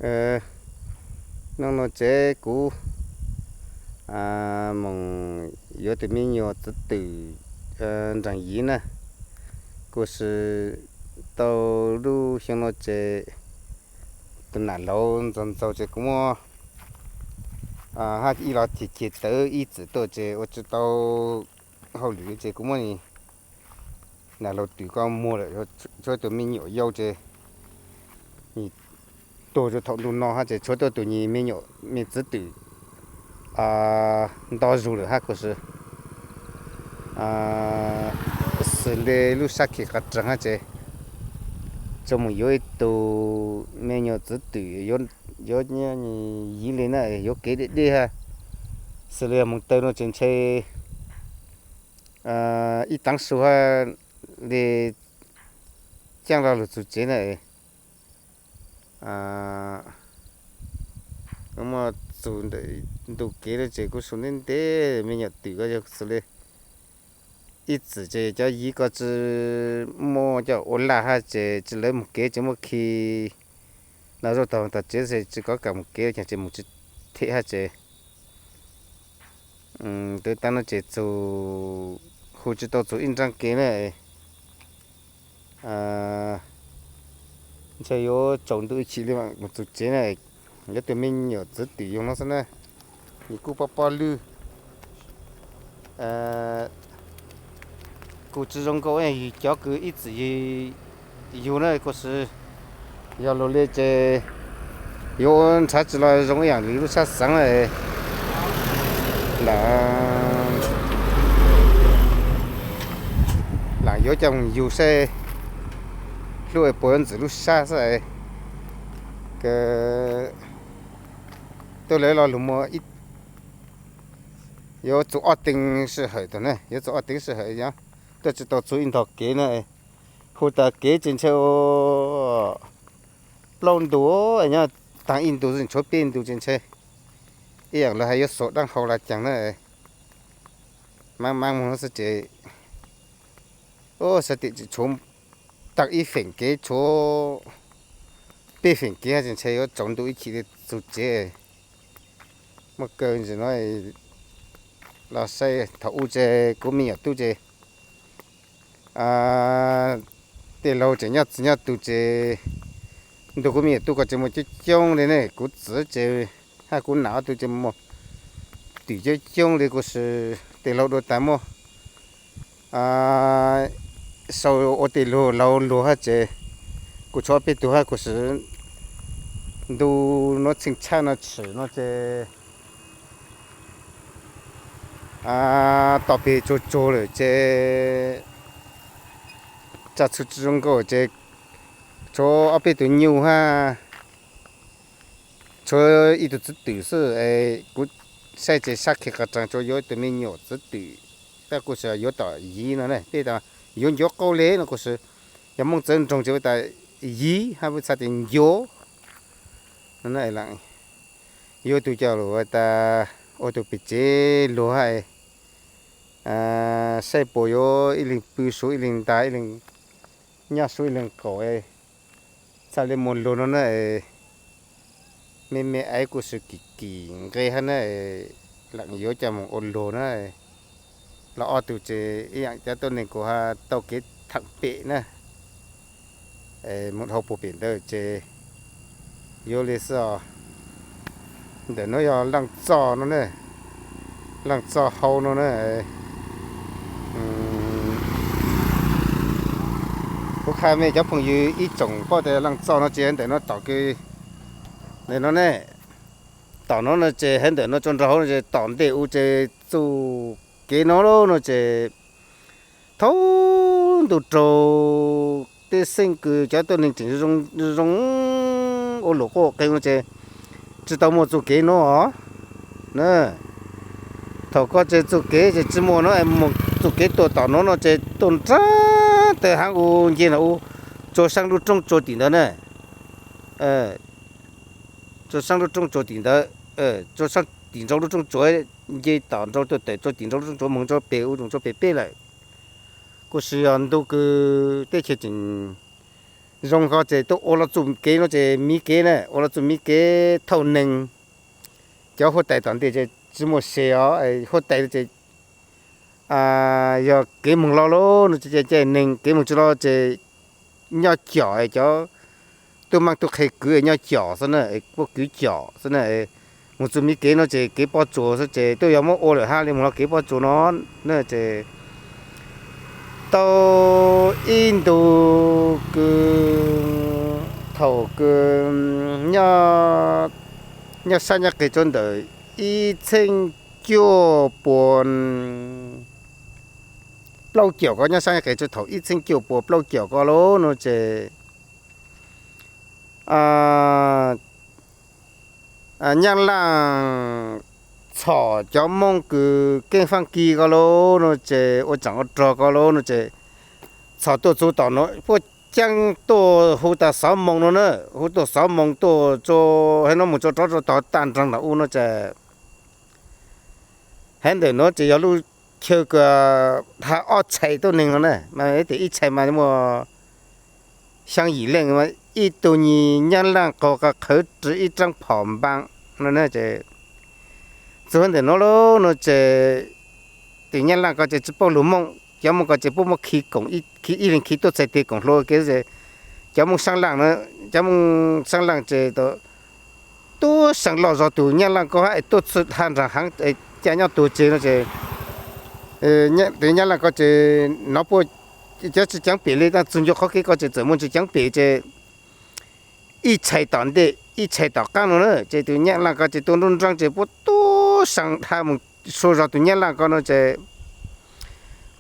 Hnub no ces kuv mus yuav tus me nyuam txwv twm nraag yiv na, kuj sis tau lub xyoo no ces tus nam laus ntxaug ntxaug ces kuv muab hab ib los ceg ceg tawv ib txwm tuaj ces ua tsi tau hauj lwm ces kuv muab nam laug twm ko muag lawm, tshuav tus me nyuam yau ces tuag rua thaum ntuj no hab ces tshuav tuaj tus nyuam me nyuam me txwv twm nto zug lawm hab kuj sis xws le lub sab khis qhov raag hab ces tsuas mus yuav ib tug me nyuam txwv twm yuav yiv le na, yuav kev deb deb hab. Xws le yog moog taw no ces ntshe ib taav su hab le caaj lug txug tsev na. Muaj txug ntawm ntu kev no ces kuj su ntev ntev, me nyuam twm ko yog xws le ib txwm ces cov yiv ko tsi muaj coj ua laj hab ces tsi lawv moog kev ces muab khi los zaum tog tog tsev tsi kov kam moog kev ces moog tsi them hab ces twb taag no ces txug hu tsi tau txug ib nraag kev na. Ntshe yuav tsaus ntuj ib chim le moog txug tsev na. Yuav tus me nyuam txwv twm yug no xwb na, nws kuj pob pob lwj, kuj tsi zoo nkauj yog cov kws ib txwm yug na kuj sis yog lug le ces yuav ua nrhav tsi los zoo ib yaam le lub sab xeev lam yuav coj moog yug saib hlub es puas yuav ntxwv lub sab xwb. Tuab lawv lo lug muaj yuav txug ob teev sij hawm tog ne, yuav txug ob teev sij hawm yog tuaj tsi tau txug ib ntog kev na. Hu tas kev ces ntshe ua plaub ntu, nyob taag ib ntu tshuav peb ntu ces ntshe ib yaam lawv hais yuav xuas daab hau los caag na. Maab maab moog xwb ces sab tim tsi tshuav taag ib feem kev, tshuav peb feem kev hab ces ntshe yuav tsaus ntuj ib chim le txug tsev. Muaj kaw ntsis no los saib thaum u ces kuv me nyuam tub ces tej laug tseem nyob txwv nyob tug ces ntug kuv me nyuam tub ko ces muaj coob coob le ne, kuv txwv ces hab kuv nam ob tug ces muaj twm coob coob le kuj sis tej laug dua tas muaj sau ua tej lug laug lug hab ces kuj tshuav ob peb tug hab kuj sis ntu nuav txheej tshaj no tshwm no ces tom peg tsuag tsuag lawm ces tsa txhua tsi zoo nkauj ces tshuav ob peb tug nyuj hab tshuav ib tug txwv twm xwb. Kuv saib ces sab khis qhov raag tshuav yuav ib tug me nyuam txwv twm, tab kuj sis yuav tom yiv no ne, peb tas yuav ncuav qauj le no kuj sis yog Moob txawv nroog ces ua tas yiv hab peb txhaj tias ncuav no. Yuav tug coj lug tas ua tug pem tsev lug hab saib puas yuav ib leeg pw suav ib leeg ntas ib leeg nyob suav ib leeg qaum, txhaj le muaj lug no na. Me me aiv kuj sis kim kim nqe hab na, lam yuav coj moog ua lug na. Los ob tug ces ib yaam cov tuab neeg kuv has tau kev thaam pem na, moog dhau puag pem ntawd ces yuav le xwb os. Ntawm nuav yog Laaj Txoj no ne, Laaj Txoj hau no na. Kuv qha mej cov phooj ywg ib tsoom paub tas Laaj Txoj no ces ntawm no tom kws ntawm no ne, tom no no ces hab ntawm no tso nraag hauv no ces tom ntej u ces txuj kev no no ces thaum ntuj raug tej xeeb kws cov tuab neeg tseem zoo zoo ua luam quaj qees no ces tsi tau muaj txuj kev no os. Thaum ko ces txuj kev ces tsi muaj no, txuj kev tuaj tom no no ces tuaj nraag tawm hab u nce no u, tsuas saab lub roob tsua tim ntawd na. Tsuas saab lub roob tsua tim ntawd, tsuas saab tim nraud lub roob tsua, nce tom nraud tuaj tawm tsua tim nraud lub roob tsua moog tsua peg u, moog tsua peg peb lawm. Kuj sis yog ntu kws teb chaws tseem Zoo ko ces tuaj ua los txuj kev no ces miv kev na, ua los txuj miv kev thauj neeg. Cov huab tais tom ntej ces tsis muaj se os, huab tais ces yog kev moog los lawm no ces caij neeg, kev moog tsis los ces nyob com cov tub maab tub qhe kwv nyob com xwb na, puab kwv com xwb na. Moog txuj miv kev no ces kev pob tsuas xwb ces tuaj yog muab ua lawm hab li moog los kev pob tsuas no na ces tau ib ntu kws thaum kws nyob sab nyob qis rua ntawm ib txheeb cuaj puas plaub caum ko, nyob sab nyob qis rua thaum ib txheeb cuaj puas plaub caum ko lauj no ces Nyab Laaj txhom cov Moob kws keeb faab ki ko lauj no ces ua tsaam ua rog ko lauj no ces txhom tuaj txug tom nuav puab caab tuaj hu tas xov moo no na, hu tuaj xov moo tuaj tso, hab nuav moog tso rov rua tog tag nraag nram u no ces hab ntawm nuav ces yog lub chaw kws dhau ob txhais tuab neeg no na, mas ib txhais mas muaj xyaa yim leej, ib tug nyuas Nyab Laaj qaug qhawv rua ib rab phom npaa no na ces txug hab ntawm nuav lauj no ces tus Nyab Laaj ko ces tsis paub lug Moob, cov Moob ko ces puab muab khi koom, ib leeg khi tuaj txhais teg koom hlua ke ces cov Moob Saab Laaj, cov Moob Saab Laaj ces tub saab loj zog tus Nyab Laaj ko hab tuaj txug dhau nraag haav ca nyob tuag tseg no ces tus Nyab Laaj ko ces nov puab cov tsis caav pem li, taag txug ncua qhov kev ko ces txawm muaj tsis caav pem ces ib txhais tom ntej ib txhais tom qaab no na ces tus Nyab Laaj ko ces tuaj nruab nraab ces puab tub saab dhau moog sua zog tus Nyab Laaj ko no ces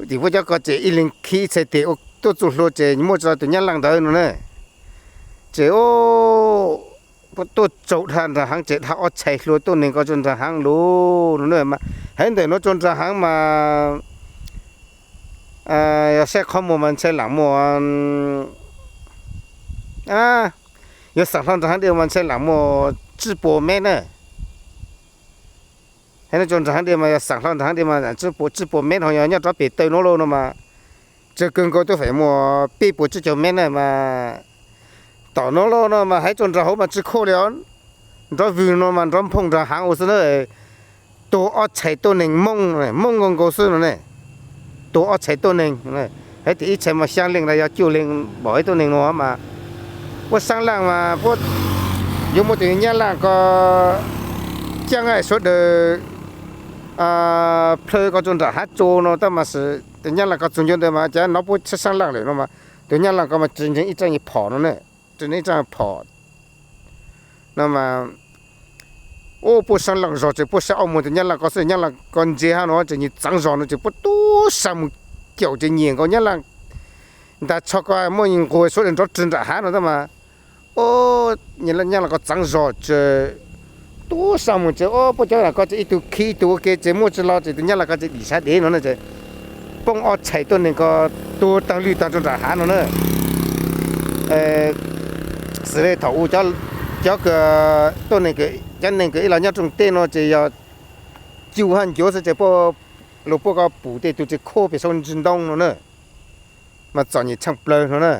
tim puab cov ko ces ib leeg khi ib txhais teg ua tuaj txuj hlua ces muaj tsis tau tus Nyab Laaj ntawd no na. Ces puab tuaj tsaug dhau nraag haav ces dhau ob txhais hlua tuab neeg ko rua nraag haav lug no na. Hab ntawm nuav rua nraag haav mas yog saib qhov muag mas ntshai laam muaj, yog xaam hlo nraag haav dlej mas ntshai laam muaj tsib puas mev na. Hab nuav rua nraag haav dlej mas yog xaam hlo nraag haav dlej mas tsib puas mev, ho yog nyob rov pem taw nuav lauj no mas tsawg kawg nkaus tub feem muaj peb puas tsib caug mev na mas tom nuav lauj no mas hab rua nraag hauv mas tsis khuaj li os. Nrov vwg no mas nrov nphooj nraag haav ua xwb na. Tuag ob txhais tuab neeg Moob, Moob nkaus nkaus xwb no ne. Tuag ob txhais tuab neeg, hab tias ib txhais mas xyaa leej los yog cuaj leej npaum ib tuab neeg no mas puab Saab Laaj mas puab yuav muab tus Nyab Laaj ko caab suav dawg plhaw ko rua nraag haav tsua no tab mas tus Nyab Laaj ko txug ncua ntawd mas cas nov puab Saab Laaj lawm no mas tus Nyab Laaj ko mas tsis ntseeg ib tsaaj nyuag phom no na, tsis ntseeg ib tsaaj phom no mas puab Saab Laaj zog ces puab saib ob muag tus Nyab Laaj ko xwb, Nyab Laaj ko ntse hab no ces nyias txaav zog no ces puab tub saab moog caum ces nyiam nkaus Nyab Laaj ntag, txhob ko muaj nquag suav dawg nrov rwg nraag haav no tab mas Nyab Laaj ko txaav zog ces tub saab moog ces puab cov ko ces ib tug khi ib tug ua ke ces muaj tsis los ces tus Nyab Laaj ko ces dim sav dev no na ces poob ob txhais tuab neeg ko tuag taag lwj taag rua nraag haav no na. Xws le thaum u cov tuab neeg, cov neeg kws ib los nyob rooj teb no ces yog cu hab ncuav xwb ces puab, lug puab ko pum tej tug tsis khuab pem saum ntsis ntoo no na, mas txom nyem tshaaj plawg no na.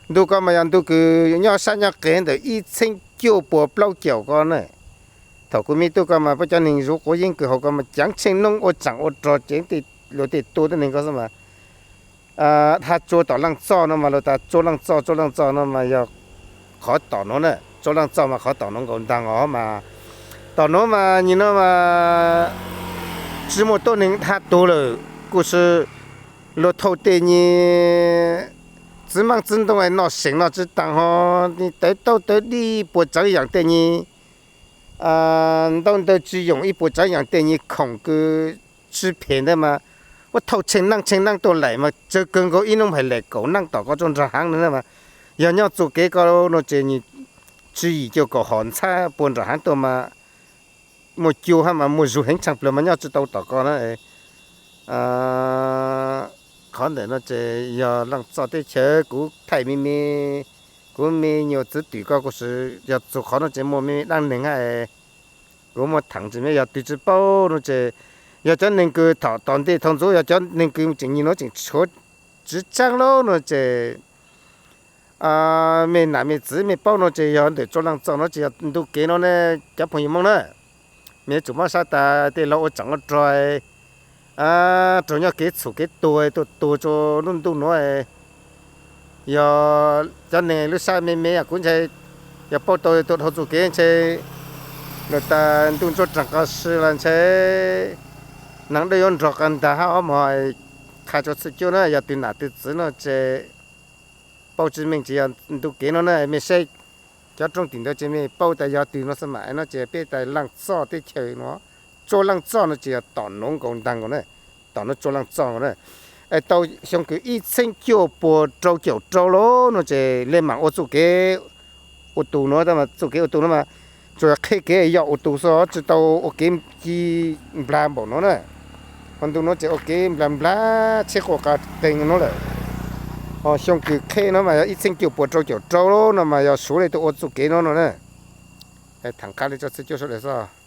Ntu ko mas yog ntu kws nyob sab nyob qis ntawm ib txheeb cuaj puas plaub caum ko na. Thaum kuv me tub ko mas puab cov neeg zuv quav yeeb kws hauv ko mas caav tsheej noob ua tsaam ua rog ces luag tej tua tuab neeg ko xwb mas dhau tsua tom Laaj Txoj no mas luag tas tsua Laaj Txoj, tsua Laaj Txoj no mas yog qhov tom nuav na, tsua Laaj Txoj mas qhov tom nuav nkaus ntaag os mas tom nuav mas nyim no mas tsis muaj tuab neeg dhau tuag lawm, kuj sis luag thauj tej nyuag txiv maab txiv ntoo noj seem noj tsis taag ho tawv taub tawv dib puas tsaav yaam tej nyuag ntaub ntawv tsis yoom ib puas tsaav yaam tej nyuag khoom kws tsis phem ntawd mas puab thauj tsheej naab tsheej naab tuaj laim mas tsawg kawg nkaus ib nub hais laim kaum naab tom ko rua nraag haav no na mas yog nyob txuj kev ko no ces nyuag tswv yim cuaj kaum hom ntxhab puag nraag haav tuaj mas muaj cua hab mas muaj zug heev tshaaj plawg mas nyob tsis tau tom ko na. Qhov ntawm no ces yog Laaj Txoj teb chaws kuv thaij me me, kuv me nyuam txwv twm ko kuj sis yog txug qhov no ces muaj me me dlaab neeg hab kuv muaj thaam tsis me yog twg tsis paub no ces yog cov neeg kws thaum tom ntej thaum ntxuv yog cov neeg kws tseem nyim nuav tseem tshuav tsis tsaab lauj no ces Mej nam mej txiv mej paub no ces yog ntawm Tsua Leej Txoj no ces yog ntu kev no ne cov phooj ywg Moob na. Mej yuav tsum muab saib tas tej laug ua tseem ua rog raug nyob kev txhum kev tuag tuaj tuag rua lub ntuj nuav. Yog cov neeg lub sab me me yam kuv ntshe yog paub tau tuaj dhau txuj kev ntshe lawm tas ntuj ntsuab raag qas si los ntshe neeg dawb yuav nrog qas ntag hab ob mog. Qha rua txhua cuab na yog tug nam tug txiv no ces paub tsi meej ces yog ntu kev no na mej saib cov roob tim ntawd ces mej paub tas yog tug no xwb mas no ces peb tas Leej Txoj teb chaws no, Tsua Leej Txoj no ces yog tom nuav nkaus ntag nkaus na, tom nuav Tsua Leej Txoj nkaus na. Es tau xyoo kws ib txheeb cuaj puas rau caum rau lawm no ces le maam ua txuj kev ua tug nuav, txuj kev ua tug nuav mas tsuas yog qheb kev yog ua tug xwb tsi tau ua kev ci nplag npaum nuav na. Ho ntu nuav ces ua kev nplag nplag tsheb quaj qas qeeg nuav lawm. Ho xyoo kws qheb no mas yog ib txheeb cuaj puas rau caum rau no mas yog suav le tug ua txuj kev no no na. Thaam qha le rua txhua cuab sawv daws xwb.